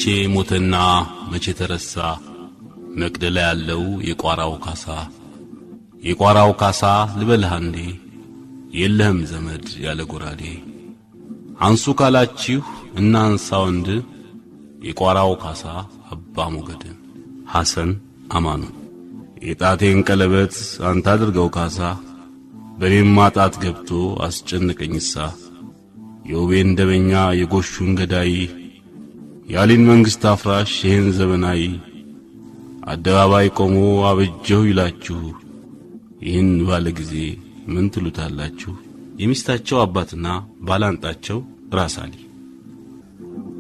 መቼ ሞተና መቼ ተረሳ መቅደላ ያለው የቋራው ካሳ። የቋራው ካሳ ልበልህ አንዴ፣ የለህም ዘመድ ያለ ጎራዴ። አንሱ ካላችሁ እናንሳ ወንድ፣ የቋራው ካሳ አባ ሞገድ። ሐሰን አማኑ። የጣቴን ቀለበት አንተ አድርገው ካሳ፣ በኔማ ጣት ገብቶ አስጨነቀኝሳ። የውቤን ደበኛ የጎሹን ገዳይ፣ ያሊን መንግስት አፍራሽ ይህን ዘመናዊ፣ አደባባይ ቆሞ አበጀሁ ይላችሁ፣ ይህን ባለ ጊዜ ምን ትሉታላችሁ? የሚስታቸው አባትና ባላንጣቸው ራስ አሊ።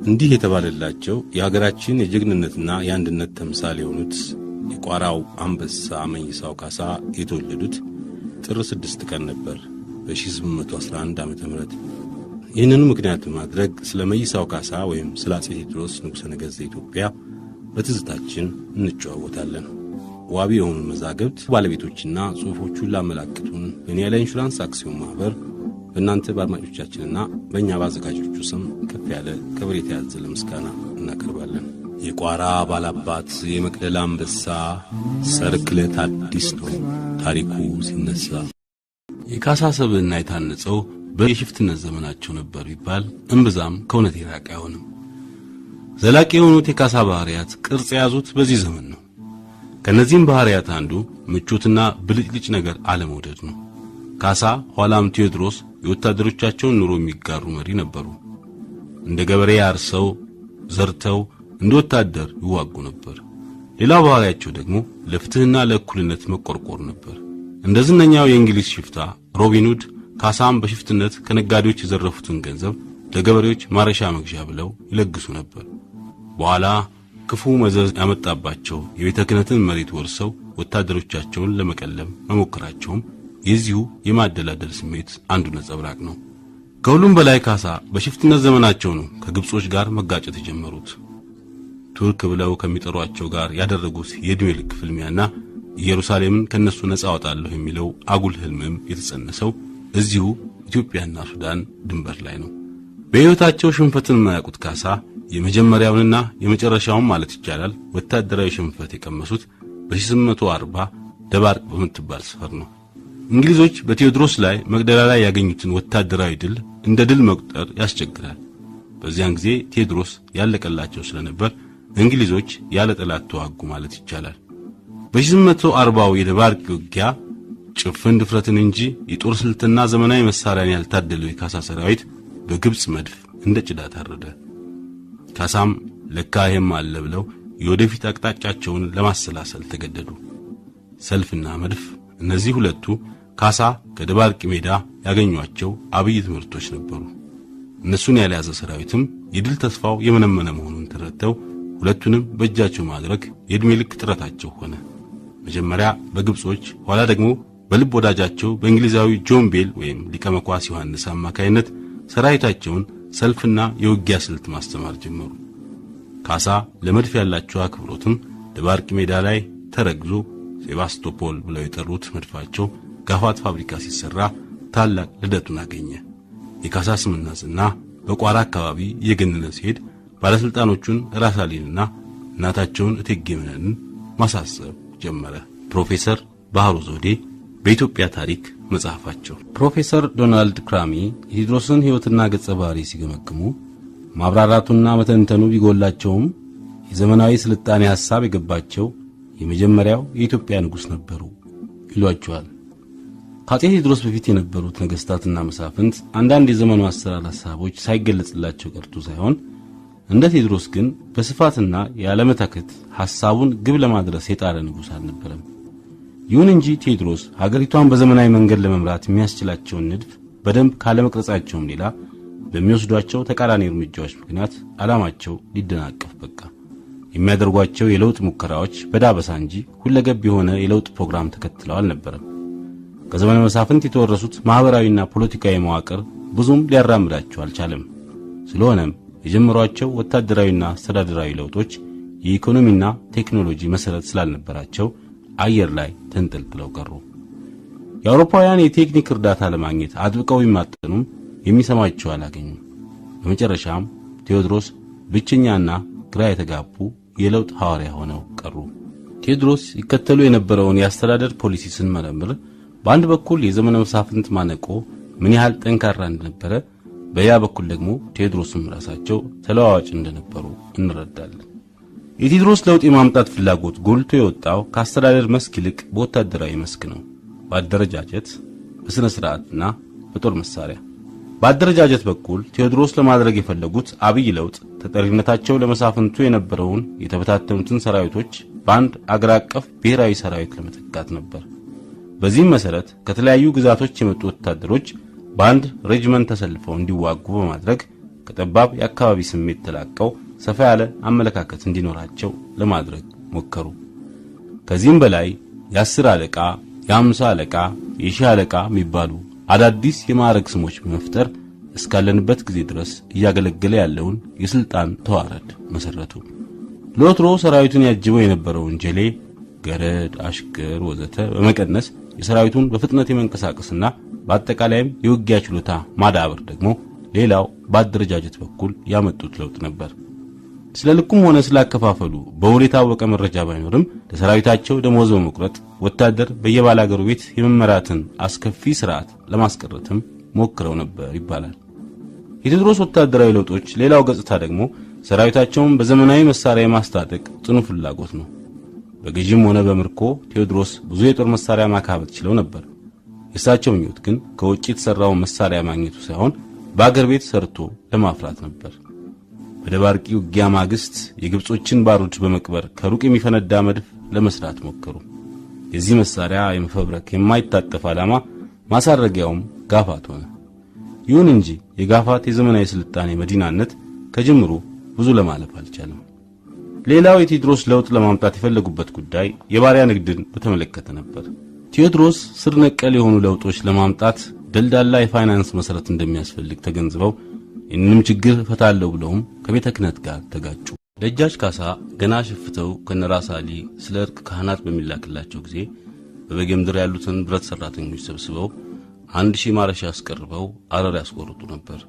እንዲህ የተባለላቸው የሀገራችን የጀግንነትና የአንድነት ተምሳሌ የሆኑት የቋራው አንበሳ መይሳው ካሳ የተወለዱት ጥር 6 ቀን ነበር በ1811 ዓ.ም። ይህንኑ ምክንያት በማድረግ ስለ መይሳው ካሳ ወይም ስለ አጼ ቴዎድሮስ ንጉሠ ነገሥት ዘኢትዮጵያ በትዝታችን እንጨዋወታለን። ዋቢ የሆኑ መዛግብት ባለቤቶችና ጽሑፎቹን ላመላክቱን በኒያላ ኢንሹራንስ አክሲዮን ማኅበር በእናንተ በአድማጮቻችንና በእኛ በአዘጋጆቹ ስም ከፍ ያለ ከበሬታ ያዘለ ምስጋና እናቀርባለን። የቋራ ባላባት የመቅደላ አንበሳ ሰርክለት አዲስ ነው ታሪኩ ሲነሳ። የካሳ ሰብዕና የታነጸው በየሽፍትነት ዘመናቸው ነበር ቢባል እምብዛም ከእውነት የራቀ አይሆንም። ዘላቂ የሆኑት የካሳ ባህሪያት ቅርጽ የያዙት በዚህ ዘመን ነው። ከነዚህም ባህሪያት አንዱ ምቾትና ብልጭልጭ ነገር አለመውደድ ነው። ካሳ ኋላም ቴዎድሮስ የወታደሮቻቸውን ኑሮ የሚጋሩ መሪ ነበሩ። እንደ ገበሬ አርሰው ዘርተው እንደ ወታደር ይዋጉ ነበር። ሌላው ባህሪያቸው ደግሞ ለፍትህና ለእኩልነት መቆርቆር ነበር። እንደ ዝነኛው የእንግሊዝ ሽፍታ ሮቢን ሁድ ካሳም በሽፍትነት ከነጋዴዎች የዘረፉትን ገንዘብ ለገበሬዎች ማረሻ መግዣ ብለው ይለግሱ ነበር። በኋላ ክፉ መዘዝ ያመጣባቸው የቤተ ክህነትን መሬት ወርሰው ወታደሮቻቸውን ለመቀለም መሞከራቸውም የዚሁ የማደላደል ስሜት አንዱ ነጸብራቅ ነው። ከሁሉም በላይ ካሳ በሽፍትነት ዘመናቸው ነው ከግብጾች ጋር መጋጨት የጀመሩት። ቱርክ ብለው ከሚጠሯቸው ጋር ያደረጉት የዕድሜ ልክ ፍልሚያና ኢየሩሳሌምን ከነሱ ነጻ አወጣለሁ የሚለው አጉል ህልምም የተጸነሰው እዚሁ ኢትዮጵያና ሱዳን ድንበር ላይ ነው። በሕይወታቸው ሽንፈትን የማያውቁት ካሳ የመጀመሪያውንና የመጨረሻውን ማለት ይቻላል ወታደራዊ ሽንፈት የቀመሱት በ1840 ደባርቅ በምትባል ሰፈር ነው። እንግሊዞች በቴዎድሮስ ላይ መቅደላ ላይ ያገኙትን ወታደራዊ ድል እንደ ድል መቁጠር ያስቸግራል። በዚያን ጊዜ ቴዎድሮስ ያለቀላቸው ስለነበር እንግሊዞች ያለ ጠላት ተዋጉ ማለት ይቻላል። በ1840ው የደባርቅ ውጊያ ጭፍን ድፍረትን እንጂ የጦር ስልትና ዘመናዊ መሳሪያን ያልታደለው የካሳ ሰራዊት በግብጽ መድፍ እንደ ጭዳ ታረደ። ካሳም ለካ ይሄም አለ ብለው የወደፊት አቅጣጫቸውን ለማሰላሰል ተገደዱ። ሰልፍና መድፍ፣ እነዚህ ሁለቱ ካሳ ከደባርቅ ሜዳ ያገኟቸው አብይ ትምህርቶች ነበሩ። እነሱን ያልያዘ ሰራዊትም የድል ተስፋው የመነመነ መሆኑን ተረድተው ሁለቱንም በእጃቸው ማድረግ የዕድሜ ልክ ጥረታቸው ሆነ። መጀመሪያ በግብጾች ኋላ ደግሞ በልብ ወዳጃቸው በእንግሊዛዊ ጆን ቤል ወይም ሊቀ መኳስ ዮሐንስ አማካይነት ሰራዊታቸውን ሰልፍና የውጊያ ስልት ማስተማር ጀመሩ። ካሳ ለመድፍ ያላቸው አክብሮትም ደባርቅ ሜዳ ላይ ተረግዞ ሴባስቶፖል ብለው የጠሩት መድፋቸው ጋፋት ፋብሪካ ሲሰራ ታላቅ ልደቱን አገኘ። የካሳ ስምና ዝና በቋራ አካባቢ እየገነነ ሲሄድ ባለስልጣኖቹን ራስ አሊንና እናታቸውን እቴጌ መነንን ማሳሰብ ጀመረ። ፕሮፌሰር ባህሩ ዘውዴ በኢትዮጵያ ታሪክ መጽሐፋቸው። ፕሮፌሰር ዶናልድ ክራሚ የቴዎድሮስን ሕይወትና ገጸ ባህሪ ሲገመግሙ ማብራራቱና መተንተኑ ቢጎላቸውም የዘመናዊ ስልጣኔ ሐሳብ የገባቸው የመጀመሪያው የኢትዮጵያ ንጉሥ ነበሩ ይሏቸዋል። ከአፄ ቴዎድሮስ በፊት የነበሩት ነገሥታትና መሳፍንት አንዳንድ የዘመኑ አሰራር ሐሳቦች ሳይገለጽላቸው ቀርቶ ሳይሆን እንደ ቴዎድሮስ ግን በስፋትና ያለመታከት ሐሳቡን ግብ ለማድረስ የጣረ ንጉሥ አልነበረም። ይሁን እንጂ ቴዎድሮስ ሀገሪቷን በዘመናዊ መንገድ ለመምራት የሚያስችላቸውን ንድፍ በደንብ ካለመቅረጻቸውም ሌላ በሚወስዷቸው ተቃራኒ እርምጃዎች ምክንያት ዓላማቸው ሊደናቀፍ በቃ። የሚያደርጓቸው የለውጥ ሙከራዎች በዳበሳ እንጂ ሁለገብ የሆነ የለውጥ ፕሮግራም ተከትለው አልነበረም። ከዘመነ መሳፍንት የተወረሱት ማኅበራዊና ፖለቲካዊ መዋቅር ብዙም ሊያራምዳቸው አልቻለም። ስለሆነም የጀመሯቸው ወታደራዊና አስተዳደራዊ ለውጦች የኢኮኖሚና ቴክኖሎጂ መሰረት ስላልነበራቸው አየር ላይ ተንጠልጥለው ቀሩ። የአውሮፓውያን የቴክኒክ እርዳታ ለማግኘት አጥብቀው ቢማጠኑም የሚሰማቸው አላገኙም። በመጨረሻም ቴዎድሮስ ብቸኛና ግራ የተጋቡ የለውጥ ሐዋርያ ሆነው ቀሩ። ቴዎድሮስ ይከተሉ የነበረውን የአስተዳደር ፖሊሲ ስንመረምር በአንድ በኩል የዘመነ መሳፍንት ማነቆ ምን ያህል ጠንካራ እንደነበረ፣ በያ በኩል ደግሞ ቴዎድሮስም ራሳቸው ተለዋዋጭ እንደነበሩ እንረዳለን። የቴዎድሮስ ለውጥ የማምጣት ፍላጎት ጎልቶ የወጣው ከአስተዳደር መስክ ይልቅ በወታደራዊ መስክ ነው። በአደረጃጀት፣ በሥነ ሥርዓትና በጦር መሳሪያ። በአደረጃጀት በኩል ቴዎድሮስ ለማድረግ የፈለጉት አብይ ለውጥ ተጠሪነታቸው ለመሳፍንቱ የነበረውን የተበታተኑትን ሰራዊቶች በአንድ አገር አቀፍ ብሔራዊ ሰራዊት ለመተካት ነበር። በዚህም መሰረት ከተለያዩ ግዛቶች የመጡ ወታደሮች በአንድ ሬጅመንት ተሰልፈው እንዲዋጉ በማድረግ ከጠባብ የአካባቢ ስሜት ተላቀው ሰፋ ያለ አመለካከት እንዲኖራቸው ለማድረግ ሞከሩ። ከዚህም በላይ የ10 አለቃ፣ የ50 አለቃ፣ የ1000 አለቃ የሚባሉ አዳዲስ የማዕረግ ስሞች በመፍጠር እስካለንበት ጊዜ ድረስ እያገለገለ ያለውን የስልጣን ተዋረድ መሰረቱ። ለወትሮ ሰራዊቱን ያጅበው የነበረውን ጀሌ፣ ገረድ፣ አሽከር ወዘተ በመቀነስ የሰራዊቱን በፍጥነት የመንቀሳቀስና በአጠቃላይም የውጊያ ችሎታ ማዳበር ደግሞ ሌላው በአደረጃጀት በኩል ያመጡት ለውጥ ነበር። ስለ ልኩም ሆነ ስላከፋፈሉ በውል የታወቀ መረጃ ባይኖርም ለሰራዊታቸው ደሞዝ በመቁረጥ ወታደር በየባላገሩ ቤት የመመራትን አስከፊ ስርዓት ለማስቀረትም ሞክረው ነበር ይባላል። የቴዎድሮስ ወታደራዊ ለውጦች ሌላው ገጽታ ደግሞ ሰራዊታቸውን በዘመናዊ መሳሪያ የማስታጠቅ ጽኑ ፍላጎት ነው። በግዥም ሆነ በምርኮ ቴዎድሮስ ብዙ የጦር መሳሪያ ማካበት ችለው ነበር። የእሳቸው ምኞት ግን ከውጭ የተሰራውን መሳሪያ ማግኘቱ ሳይሆን በአገር ቤት ሰርቶ ለማፍራት ነበር። በደባርቂ ውጊያ ማግስት የግብጾችን ባሩድ በመቅበር ከሩቅ የሚፈነዳ መድፍ ለመስራት ሞከሩ። የዚህ መሳሪያ የመፈብረክ የማይታጠፍ ዓላማ ማሳረጊያውም ጋፋት ሆነ። ይሁን እንጂ የጋፋት የዘመናዊ ስልጣኔ መዲናነት ከጅምሩ ብዙ ለማለፍ አልቻለም። ሌላው የቴዎድሮስ ለውጥ ለማምጣት የፈለጉበት ጉዳይ የባሪያ ንግድን በተመለከተ ነበር። ቴዎድሮስ ስር ነቀል የሆኑ ለውጦች ለማምጣት ደልዳላ የፋይናንስ መሰረት እንደሚያስፈልግ ተገንዝበው ይህንንም ችግር እፈታለሁ ብለውም ከቤተ ክህነት ጋር ተጋጩ። ደጃች ካሳ ገና ሸፍተው ከነራስ አሊ ስለ እርቅ ካህናት በሚላክላቸው ጊዜ በበጌምድር ያሉትን ብረት ሰራተኞች ሰብስበው 1000 ማረሻ አስቀርበው አረር ያስቆርጡ ነበር።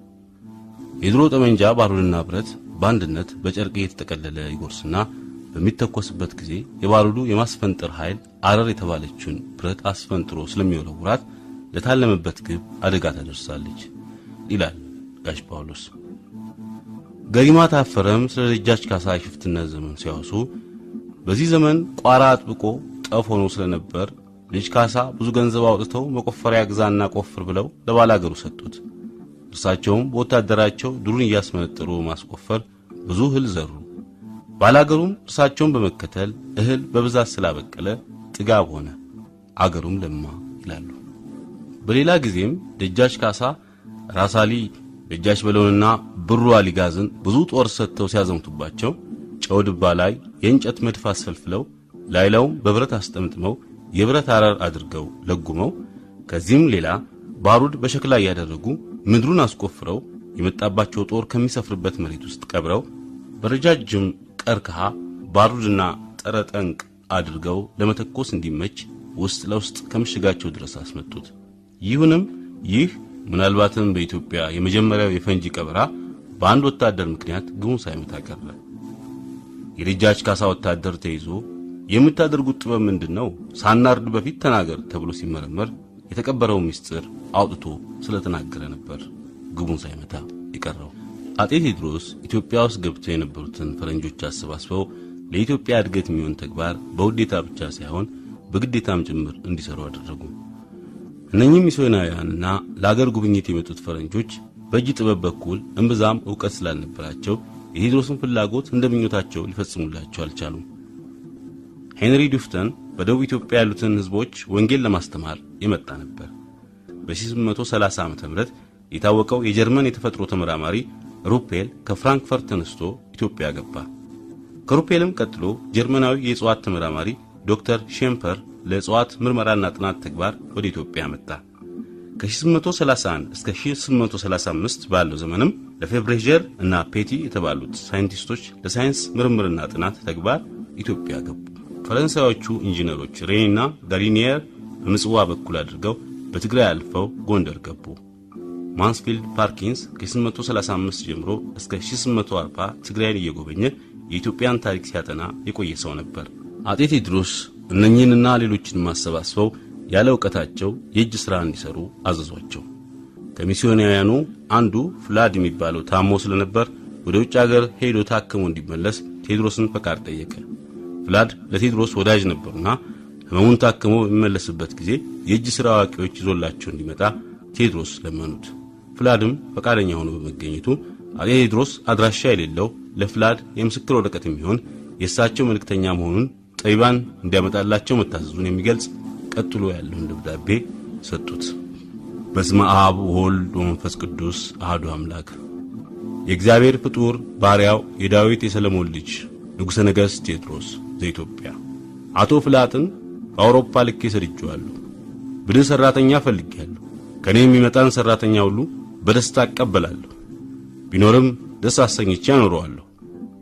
የድሮ ጠመንጃ ባሩድና ብረት በአንድነት በጨርቅ እየተጠቀለለ ይጎርስና በሚተኮስበት ጊዜ የባሩዱ የማስፈንጠር ኃይል አረር የተባለችውን ብረት አስፈንጥሮ ስለሚወረውራት ለታለመበት ግብ አደጋ ታደርሳለች ይላል ጋሽ ጳውሎስ። ገሪማ ታፈረም ስለ ደጃች ካሳ የሽፍትነት ዘመን ሲያወሱ በዚህ ዘመን ቋራ አጥብቆ ጠፍ ሆኖ ስለነበር ልጅ ካሳ ብዙ ገንዘብ አውጥተው መቆፈሪያ ግዛና ቆፍር ብለው ለባላገሩ ሰጡት። እርሳቸውም በወታደራቸው ድሩን እያስመነጠሩ ማስቆፈር ብዙ እህል ዘሩ። ባላገሩም እርሳቸውን በመከተል እህል በብዛት ስላበቀለ ጥጋብ ሆነ፣ አገሩም ለማ ይላሉ። በሌላ ጊዜም ደጃች ካሳ ራስ አሊ ደጃች በለውንና ብሩ አሊጋዝን ብዙ ጦር ሰጥተው ሲያዘምቱባቸው ጨው ድባ ላይ የእንጨት መድፍ አስፈልፍለው ላይላውም በብረት አስጠምጥመው የብረት አረር አድርገው ለጉመው ከዚህም ሌላ ባሩድ በሸክላ እያደረጉ ምድሩን አስቆፍረው የመጣባቸው ጦር ከሚሰፍርበት መሬት ውስጥ ቀብረው በረጃጅም ቀርከሃ ባሩድና ጠረጠንቅ አድርገው ለመተኮስ እንዲመች ውስጥ ለውስጥ ከምሽጋቸው ድረስ አስመጡት። ይሁንም ይህ ምናልባትም በኢትዮጵያ የመጀመሪያው የፈንጂ ቀበራ በአንድ ወታደር ምክንያት ግቡን ሳይመታ ቀረ። የደጃች ካሳ ወታደር ተይዞ የምታደርጉት ጥበብ ምንድነው? ሳናርድ በፊት ተናገር ተብሎ ሲመረመር የተቀበረው ምስጢር አውጥቶ ስለተናገረ ነበር ግቡን ሳይመታ የቀረው። አጤ ቴዎድሮስ ኢትዮጵያ ውስጥ ገብተው የነበሩትን ፈረንጆች አሰባስበው ለኢትዮጵያ እድገት የሚሆን ተግባር በውዴታ ብቻ ሳይሆን በግዴታም ጭምር እንዲሰሩ አደረጉ። እነኚህ ሚስዮናውያንና ለአገር ጉብኝት የመጡት ፈረንጆች በእጅ ጥበብ በኩል እምብዛም ዕውቀት ስላልነበራቸው የቴዎድሮስን ፍላጎት እንደምኞታቸው ሊፈጽሙላቸው አልቻሉም። ሄንሪ ዱፍተን በደቡብ ኢትዮጵያ ያሉትን ሕዝቦች ወንጌል ለማስተማር የመጣ ነበር። በ1830 ዓ.ም የታወቀው የጀርመን የተፈጥሮ ተመራማሪ ሩፔል ከፍራንክፈርት ተነስቶ ኢትዮጵያ ገባ። ከሩፔልም ቀጥሎ ጀርመናዊ የእጽዋት ተመራማሪ ዶክተር ሼምፐር ለእጽዋት ምርመራና ጥናት ተግባር ወደ ኢትዮጵያ መጣ። ከ1831 እስከ 1835 ባለው ዘመንም ለፌብሬጀር እና ፔቲ የተባሉት ሳይንቲስቶች ለሳይንስ ምርምርና ጥናት ተግባር ኢትዮጵያ ገቡ። ፈረንሳዮቹ ኢንጂነሮች ሬኒና ጋርኒየር በምጽዋ በኩል አድርገው በትግራይ አልፈው ጎንደር ገቡ። ማንስፊልድ ፓርኪንስ ከ1835 ጀምሮ እስከ 1840 ትግራይን እየጎበኘ የኢትዮጵያን ታሪክ ሲያጠና የቆየ ሰው ነበር። አጤ ቴዎድሮስ እነኚህንና ሌሎችን ማሰባስበው ያለ ዕውቀታቸው የእጅ ሥራ እንዲሰሩ አዘዟቸው። ከሚስዮናውያኑ አንዱ ፍላድ የሚባለው ታሞ ስለነበር ወደ ውጭ ሀገር ሄዶ ታክሞ እንዲመለስ ቴዎድሮስን ፈቃድ ጠየቀ። ፍላድ ለቴዎድሮስ ወዳጅ ነበርና ህመሙን ታክሞ በሚመለስበት ጊዜ የእጅ ሥራ አዋቂዎች ይዞላቸው እንዲመጣ ቴዎድሮስ ለመኑት። ፍላድም ፈቃደኛ ሆኖ በመገኘቱ አጤ ቴዎድሮስ አድራሻ የሌለው ለፍላድ የምስክር ወረቀት የሚሆን የእሳቸው መልእክተኛ መሆኑን ጠቢባን እንዲያመጣላቸው መታዘዙን የሚገልጽ ቀጥሎ ያለውን ደብዳቤ ሰጡት። በስመ አብ ወወልድ ወመንፈስ ቅዱስ አሐዱ አምላክ። የእግዚአብሔር ፍጡር ባሪያው የዳዊት የሰለሞን ልጅ ንጉሠ ነገሥት ቴዎድሮስ ዘኢትዮጵያ አቶ ፍላጥን በአውሮፓ ልኬ ሰድጄዋለሁ። ብልህ ሠራተኛ ፈልጌያለሁ። ከኔ የሚመጣን ሠራተኛ ሁሉ በደስታ እቀበላለሁ። ቢኖርም ደስ አሰኝቼ አኖረዋለሁ።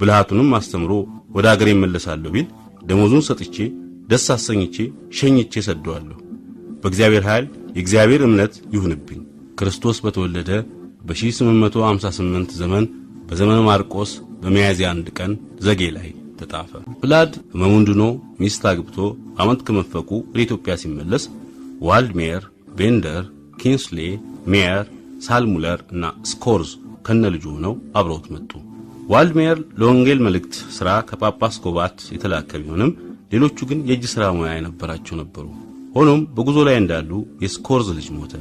ብልሃቱንም አስተምሮ ወደ አገሬ እመለሳለሁ ቢል ደሞዙን ሰጥቼ ደስ አሰኝቼ ሸኝቼ ሰደዋለሁ። በእግዚአብሔር ኃይል የእግዚአብሔር እምነት ይሁንብኝ። ክርስቶስ በተወለደ በ1858 ዘመን በዘመነ ማርቆስ በሚያዝያ 1 ቀን ዘጌ ላይ ተጣፈ። ፍላድ ህመሙን ድኖ ሚስት አግብቶ ዓመት ከመፈቁ ወደ ኢትዮጵያ ሲመለስ ዋልድሜር፣ ቤንደር፣ ኪንስሌ፣ ሜየር፣ ሳልሙለር እና ስኮርዝ ከነልጁ ሆነው አብረውት መጡ። ዋልድሜር ለወንጌል መልእክት ሥራ ከጳጳስ ኮባት የተላከ ቢሆንም ሌሎቹ ግን የእጅ ሥራ ሙያ የነበራቸው ነበሩ። ሆኖም በጉዞ ላይ እንዳሉ የስኮርዝ ልጅ ሞተ።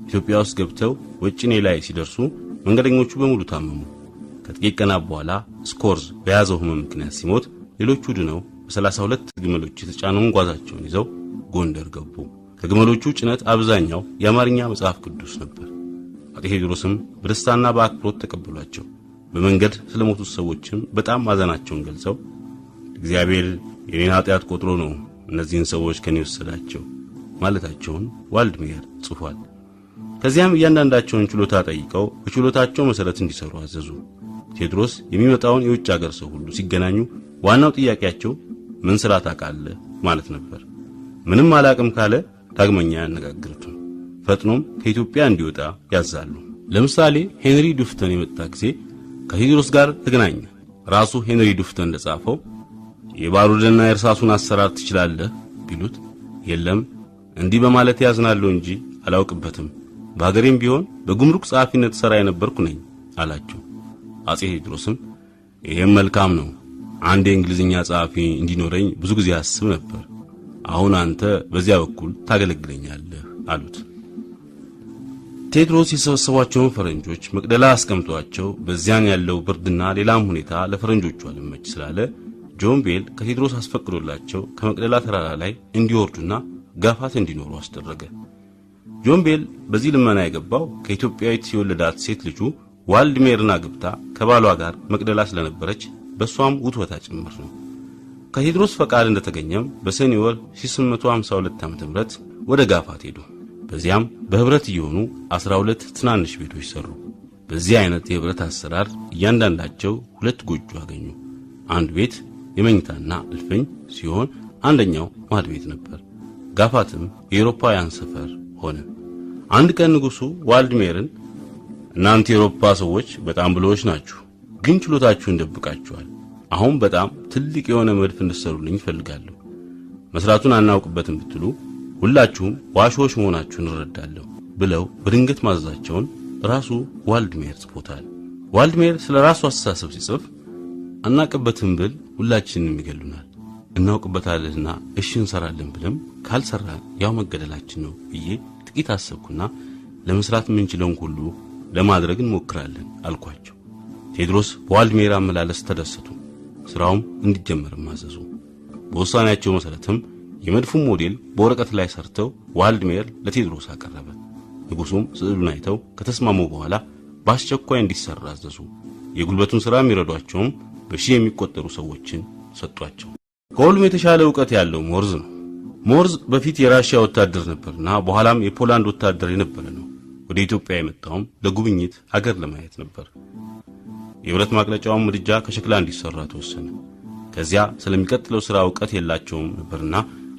ኢትዮጵያ ውስጥ ገብተው ወጭኔ ላይ ሲደርሱ መንገደኞቹ በሙሉ ታመሙ። ከጥቂት ቀናት በኋላ ስኮርዝ በያዘው ህመም ምክንያት ሲሞት ሌሎቹ ድነው በ32 ግመሎች የተጫነውን ጓዛቸውን ይዘው ጎንደር ገቡ። ከግመሎቹ ጭነት አብዛኛው የአማርኛ መጽሐፍ ቅዱስ ነበር። አጤ ቴዎድሮስም በደስታና በአክብሮት ተቀበሏቸው። በመንገድ ስለሞቱት ሰዎችም በጣም ማዘናቸውን ገልጸው እግዚአብሔር የኔን ኃጢአት ቆጥሮ ነው እነዚህን ሰዎች ከኔ ወሰዳቸው ማለታቸውን ዋልድሜር ጽፏል። ከዚያም እያንዳንዳቸውን ችሎታ ጠይቀው በችሎታቸው መሰረት እንዲሰሩ አዘዙ። ቴዎድሮስ የሚመጣውን የውጭ ሀገር ሰው ሁሉ ሲገናኙ ዋናው ጥያቄያቸው ምን ስራ ታውቃለህ ማለት ነበር። ምንም አላቅም ካለ ዳግመኛ ያነጋግሩትም፣ ፈጥኖም ከኢትዮጵያ እንዲወጣ ያዛሉ። ለምሳሌ ሄንሪ ዱፍተን የመጣ ጊዜ ከቴዎድሮስ ጋር ተገናኘ። ራሱ ሄንሪ ዱፍተን እንደጻፈው የባሩድና የእርሳሱን አሰራር ትችላለህ ቢሉት የለም እንዲህ በማለት ያዝናለሁ እንጂ አላውቅበትም፣ በሀገሬም ቢሆን በጉምሩክ ጸሐፊነት ሰራ የነበርኩ ነኝ አላቸው። አጼ ቴዎድሮስም ይሄም መልካም ነው፣ አንድ የእንግሊዝኛ ጸሐፊ እንዲኖረኝ ብዙ ጊዜ አስብ ነበር፣ አሁን አንተ በዚያ በኩል ታገለግለኛለህ አሉት። ቴዎድሮስ የሰበሰቧቸውን ፈረንጆች መቅደላ አስቀምጧቸው በዚያን ያለው ብርድና ሌላም ሁኔታ ለፈረንጆቹ አልመች ስላለ ጆን ቤል ከቴዎድሮስ አስፈቅዶላቸው ከመቅደላ ተራራ ላይ እንዲወርዱና ጋፋት እንዲኖሩ አስደረገ። ጆን ቤል በዚህ ልመና የገባው ከኢትዮጵያዊት የወለዳት ሴት ልጁ ዋልድሜርን አግብታ ከባሏ ጋር መቅደላ ስለነበረች በሷም ውትወታ ጭምር ነው። ከቴዎድሮስ ፈቃድ እንደተገኘም በሰኔ ወር 1852 ዓ.ም ወደ ጋፋት ሄዱ። በዚያም በህብረት እየሆኑ 12 ትናንሽ ቤቶች ሰሩ። በዚህ አይነት የህብረት አሰራር እያንዳንዳቸው 2 ጎጆ አገኙ። አንድ ቤት የመኝታና እልፍኝ ሲሆን አንደኛው ማድ ቤት ነበር። ጋፋትም የአውሮፓውያን ሰፈር ሆነ። አንድ ቀን ንጉሱ ዋልድሜርን እናንተ የአውሮፓ ሰዎች በጣም ብልሆች ናችሁ፣ ግን ችሎታችሁን ደብቃችኋል። አሁን በጣም ትልቅ የሆነ መድፍ እንድትሰሩልኝ እፈልጋለሁ። መስራቱን አናውቅበትም ብትሉ ሁላችሁም ዋሾች መሆናችሁን እረዳለሁ ብለው በድንገት ማዘዛቸውን ራሱ ዋልድሜር ጽፎታል። ዋልድሜር ስለ ራሱ አስተሳሰብ ሲጽፍ አናውቅበትም ብል ሁላችንንም ይገሉናል፣ እናውቅበታለንና እሺ እንሰራለን ብለም ካልሰራን ያው መገደላችን ነው ብዬ ጥቂት አሰብኩና ለመስራት የምንችለውን ሁሉ ለማድረግ እንሞክራለን አልኳቸው። ቴዎድሮስ በዋልድሜር አመላለስ ተደሰቱ። ስራውም እንዲጀመርም አዘዙ። በውሳኔያቸው መሰረትም የመድፉን ሞዴል በወረቀት ላይ ሰርተው ዋልድሜር ለቴዎድሮስ አቀረበ። ንጉሱም ስዕሉን አይተው ከተስማሙ በኋላ በአስቸኳይ እንዲሰራ አዘዙ። የጉልበቱን ስራ የሚረዷቸውም በሺህ የሚቆጠሩ ሰዎችን ሰጧቸው። ከሁሉም የተሻለ ዕውቀት ያለው ሞርዝ ነው። ሞርዝ በፊት የራሽያ ወታደር ነበርና በኋላም የፖላንድ ወታደር የነበረ ነው። ወደ ኢትዮጵያ የመጣውም ለጉብኝት ሀገር ለማየት ነበር። የብረት ማቅለጫውን ምድጃ ከሸክላ እንዲሰራ ተወሰነ። ከዚያ ስለሚቀጥለው ስራ ዕውቀት የላቸውም ነበርና